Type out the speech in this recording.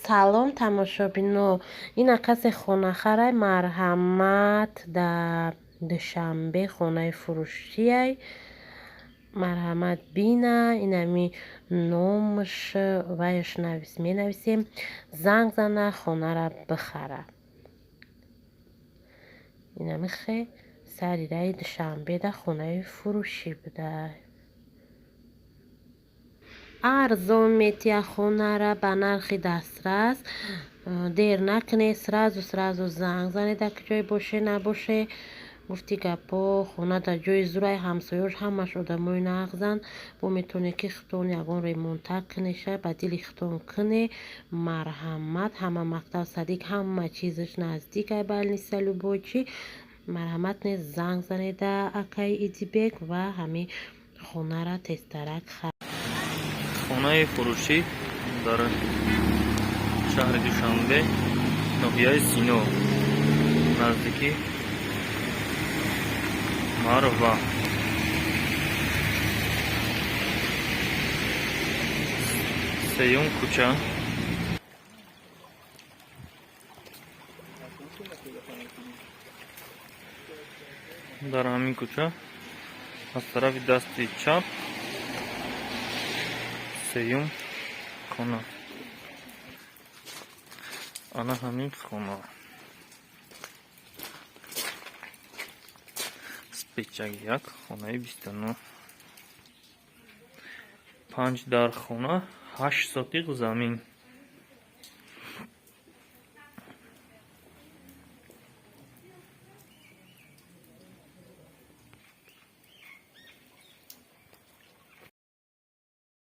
Салом, тамошобино! Ина касе хонахарай, марҳамат, дар Душанбе хонаи фурӯшияй, марҳамат, бина. Инами номаш ваяш менависем, занг зана, хонара бихара. Инами хе сари раи Душанбеда хонаи фурӯшӣ буда. Арзон метия хонара, ба нархи дастрас. Дер накунед, сразу сразу занг занед, дар куҷое боше набоше. Гуфти гапҳо, хона дар ҷои зурай, ҳамсоёш ҳамаш одамои нағзанд. Бо метавонед, ки худтон ягон ремонта кунеша, ба дили худтон куне. Марҳамат, ҳама мактаб, садик, ҳама чизаш наздикай, больница, любой чӣ. Марҳамат, не, занг занеда акаи Идибек ва ҳамин хонара тезтарак. Хонаи фурӯшӣ дар шаҳри Душанбе, ноҳияи Сино, наздики Марва, сеюм кӯча. Дар ҳамин кӯча аз тарафи дасти чап сеюм хона. Ана ҳамин хона, спечак як, хонаи 29, панҷ дар хона, 8 сотиқ замин.